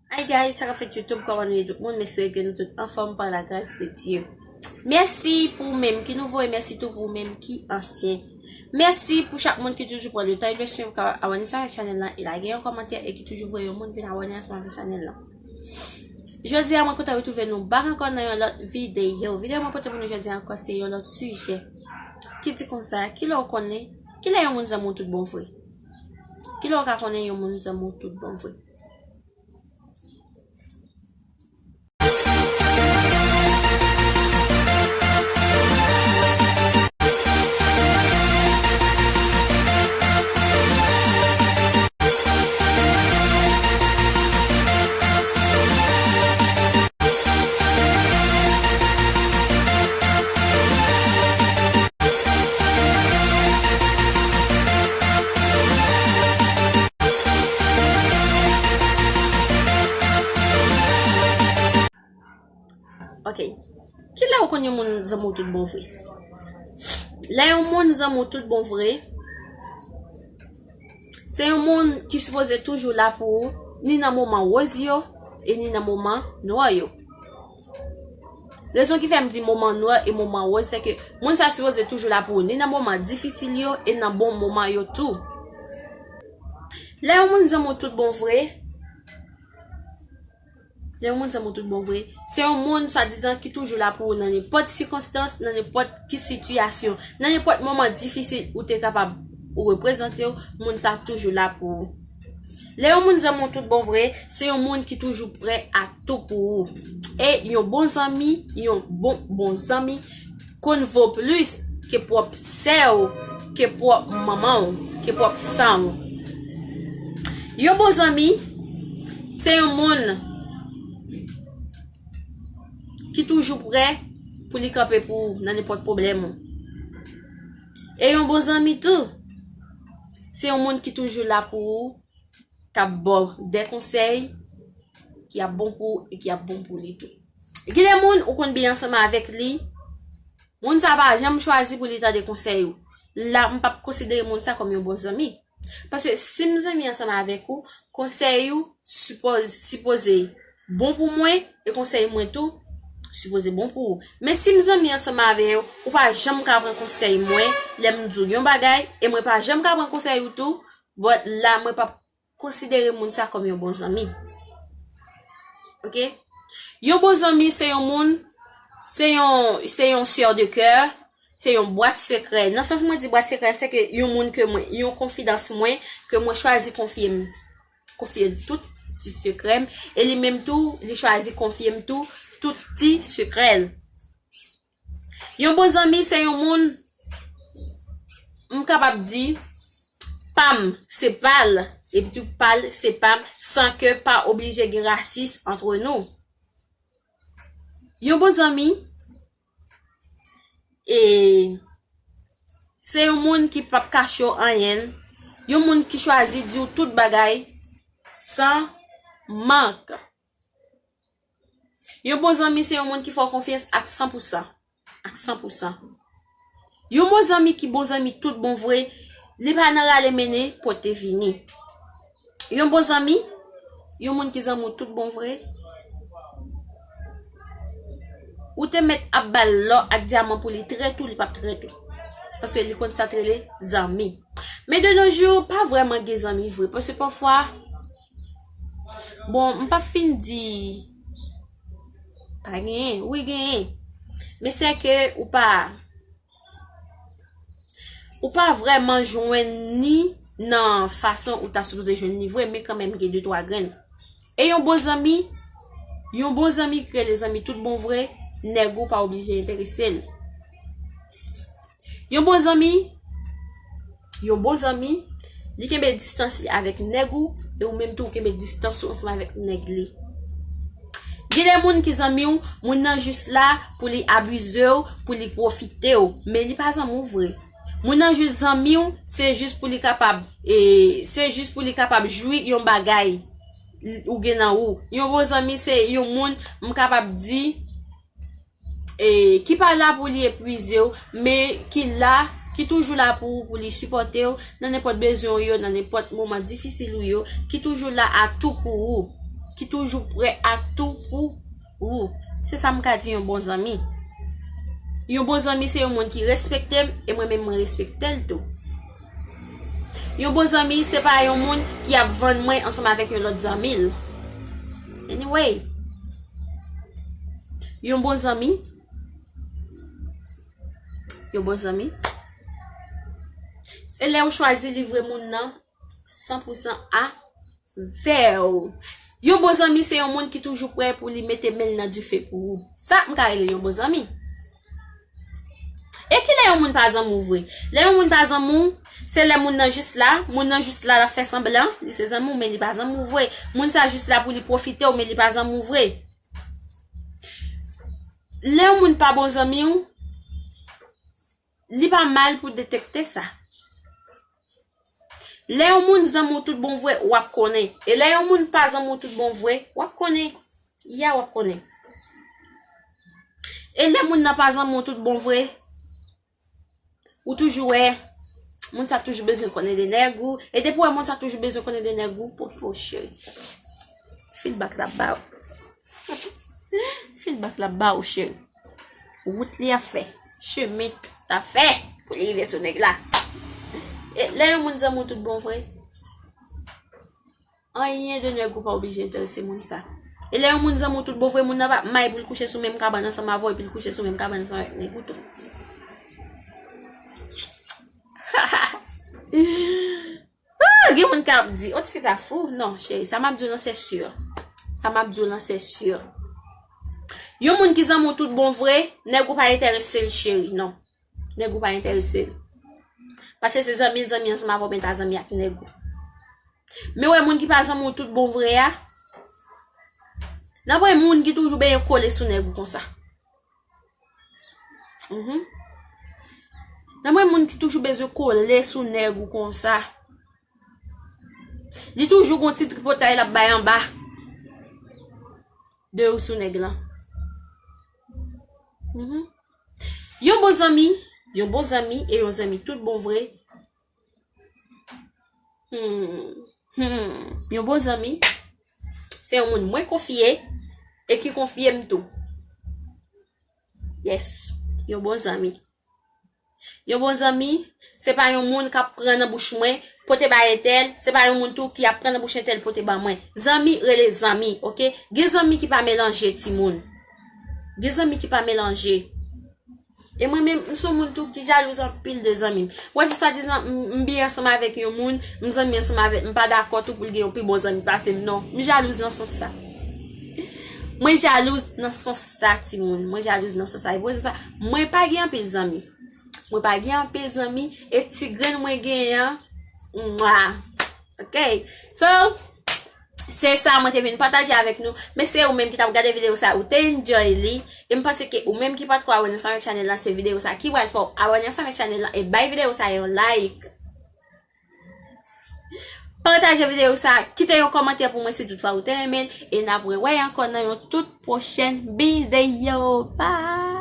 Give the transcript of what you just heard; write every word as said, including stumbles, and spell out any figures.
Hi guys, sa k ap fèt YouTube, kòman nou ye tout moun? M espere ke nou tout anfòm pa la gras de Dye. Mèsi pou ou menm ki nouvo e mèsi tou pou ou menm ki ansyen. Mèsi pou chak moun ki toujou pran letan e swiv, ka abòne avèk chanèl lan e lage yon kòmantè e ki toujou voye yon moun vin abòne ansanm avèk chanèl lan. Jodi a, mwen kontan retwouve nou bak ankò nan yon lòt videyo. Videyo mwen pote pou nou jodi a ankò se yon lòt sijè ki di konsa, kilè w konnen, kilè yon moun zanmi w tout bon vre? Kilè w ka konnen yon moun zanmi w tout bon vre? Ok. Kilè ou konn yon moun zanmi w tout bon vre? Lè yon moun zanmi w tout bon vre, se yon moun ki sipoze toujou la pou ou, ni nan moman wòz yo, e ni nan moman nwa yo. Rezon ki fè m di moman nwa e moman wòz, se ke moun sa sipoze toujou la pou ou, ni nan moman difisil yo, e nan bon moman yo tou. Lè yon moun zanmi w tout bon vre, lè yon moun zanmi w tout bon vre, se yon moun swadizan ki toujou la pou ou nan nenpòt sikonstans, nan nenpòt ki sitiyasyon, nan nenpòt moman difisil ou te kapab ou reprezante w, moun sa toujou la pou ou. Lè yon moun zanmi w tout bon vre, se yon moun ki toujou prè a tou pou ou. E yon bon zanmi, yon bon, bon zanmi, konn vo plis ke pwòp sè w, ke pwòp manman w, ke pwòp san w. Yon bon zanmi, se yon moun ki toujou prè pou li kanpe pou ou nan nenpòt pwoblèm ou. E yon bon zanmi tou, se yon moun ki toujou la pou ou, k ap ba w de konsèy ki ap bon pou ou e ki ap bon pou li tou. Gen de moun ou konn byen ansanm avèk li, moun sa pa janm chwazi pou li tande konsèy ou. La, m p ap konsidere moun sa kòm yon bon zanmi. Paske si m zanmi ansanm avèk ou, konsèy ou sipoz-, sipoze bon pou mwen, e konsèy mwen tou sipoze bon pou ou. Men si m zanmi ansanm avè w, ou pa janm ka pran konsèy mwen lè m di w yon bagay, e mwen pa janm ka pran konsèy ou tou, but la, mwen p ap konsidere moun sa kòm yon bon zanmi. Ok? Yon bon zanmi, se yon moun, se yon, se yon sè de kè, se yon bwat sekrè. Nan sans mwen di bwat sekrè, se ke yon moun ke mwen, yon konfidans mwen, ke mwen chwazi konfye m, konfye l tout ti sekrè m, e li menm tou, li chwazi konfye m tou, tout ti sekrè l. Yon bon zanmi, se yon moun, m kapab di, pa m, se pa l, epi tou pa l, se pa m, san ke pa oblije gen rasis antre nou. Yon bon zanmi, e, se yon moun ki p ap kache w anyen, yon moun ki chwazi di w tout bagay san mank. Yon bon zanmi se yon moun ki fè w konfyans ak san pou san. Ak san pou san. Yon bon zanmi ki bon zanmi tout bon vre, li pa nan rale mennen, pote vini. Yon bon zanmi, yon moun ki zanmi w tout bon vre, ou te mèt ap ba l lò ak dyaman pou li trèt ou, li p ap trèt ou. Paske li konn sa t rele zanmi. Men de nos jours, pa vrèman gen zanmi vre. Paske pafwa, bon, m p ap fin di pa genyen. Wi, genyen. Men se ke ou pa, ou pa vrèman jwenn ni nan fason ou ta sipoze jwenn ni vre, men kanmenm gen de twa grenn. E yon bon zanmi, yon bon zanmi ki rele zanmi tout bon vre, nèg ou pa oblije enterese l. Yon bon zanmi, yon bon zanmi, li kenbe distans li avèk nèg ou, e ou menm tou ou kenbe distans ou ansanm avèk nèg li. Gen de moun ki zanmi w, moun nan jis la pou li abize w, pou li pwofite w, men li pa zanmi w vre. Moun nan jis zanmi w, se jis pou li kapab, e, se jis pou li kapab jwi yon bagay ou gen nan ou. Yon bon zanmi se yon moun, m kapab di, e, ki pa la pou li epuize w, men ki la, ki toujou la pou ou, pou li sipòte w nan nenpòt bezwen w yo, nan nenpòt moman difisil ou yo, ki toujou la a tou pou ou. ki toujou prè a tou pou ou. Se sa m ka di yon bon zanmi. Yon bon zanmi se yon moun ki respekte m e mwen menm mwen respekte l tou. Yon bon zanmi se pa yon moun ki ap vann mwen ansanm avèk yon lòt zanmi l. Anyway, yon bon zanmi, yon bon zanmi, se lè ou chwazi livre moun nan san pou san avè w. Yon bon zanmi se yon moun ki toujou prè pou li mete men l nan dife pou ou. Sa m ka rele yon bon zanmi. E kilè yon moun pa zanmi w vre? Lè yon moun pa zanmi w, se lè moun nan jis la, moun nan jis la, l ap fè sanblan, li se zanmi w, men li pa zanmi w vre. Moun sa jis la pou li pwofite w, men li pa zanmi w vre. Lè yon moun pa bon zanmi w, li pa mal pou detekte sa. Lè yon moun zanmi w tout bon vre, w ap konnen. E lè yon moun pa zanmi w tout bon vre, w ap konnen. Ya, w ap konnen. E lè moun nan pa zanmi w tout bon vre, ou toujou wè, moun sa toujou bezwen konnen de nèg ou. E depi w wè moun sa toujou bezwen konnen de nèg ou, pote pou cheri. Feedback la ba w. Feedback la ba w, cheri. Wout li ap fè. Chemen l ap fè pou li rive sou nèg la. E lè yon moun zanmi w tout bon vre, anyen de nèg ou pa oblije enterese moun sa. E lè yon moun zanmi w tout bon vre, moun nan pa may pou l kouche sou menm kabann ansanm avè w epi l kouche sou menm kabann ansanm avèk nèg ou tou. Ah, gen moun k ap di, "O, tifi sa fou." Non, cheri, sa m ap di w lan, se si. Sa m ap di w lan, se si. Yon moun ki zanmi w tout bon vre, nèg ou pa enterese l, cheri, non. Nèg ou pa enterese l. Paske se zanmi l zanmi ansanm avè w, men l pa zanmi ak nèg ou. Men w wè moun ki pa zanmi w tout bon vre a, nan pwen moun ki toujou benyen kole sou nèg ou konsa. Mhm. Nan mwen moun ki toujou bezwen kole sou nèg ou konsa. Li toujou gon ti tripotay l ap bay anba de ou sou nèg lan. Mhm. Yon bon zanmi, yon bon zanmi e yon zanmi tout bon vre. Hmm. Hmm. Yon bon zanmi, se yon moun mwen konfye e ki konfye m tou. Yes. Yon bon zanmi. Yon bon zanmi, se pa yon moun k ap pran nan bouch mwen, pote bay entèl, se pa yon moun tou ki ap pran nan bouch entèl, pote ban mwen. Zanmi rele zanmi, oke? Gen zanmi ki pa melanje, timoun. Gen zanmi ki pa melanje. E mwen menm, m se yon moun tou ki jalouz anpil de zanmi m. Ou wè, si swadizan m, m byen ansanm avèk yon moun, m zanmi ansanm avèk, m pa dakò tou pou l gen yon pi bon zanmi pase m, non. M jalouz nan sans sa. Mwen jalouz nan sans sa, timoun. Mwen jalouz nan sans sa. E pou rezon sa, mwen pa gen anpil zanmi. Mwen pa gen anpil zanmi. E ti grenn mwen genyen an, mwa. Ok? So, se sa mwen te vin pataje avèk nou. M espere ou menm ki t ap gade videyo sa, ou te enjoy li. E m panse ke ou menm ki potko abòne ansanm avèk chanèl lan, se videyo sa ki pral fè w abòne ansanm avèk chanèl lan e bay videyo sa yon like. Pataje videyo sa, kite yon kòmantè pou mwen si toutfwa ou te renmen l, e n ap rewè ankò nan yon tout pwochèn videyo. Bye!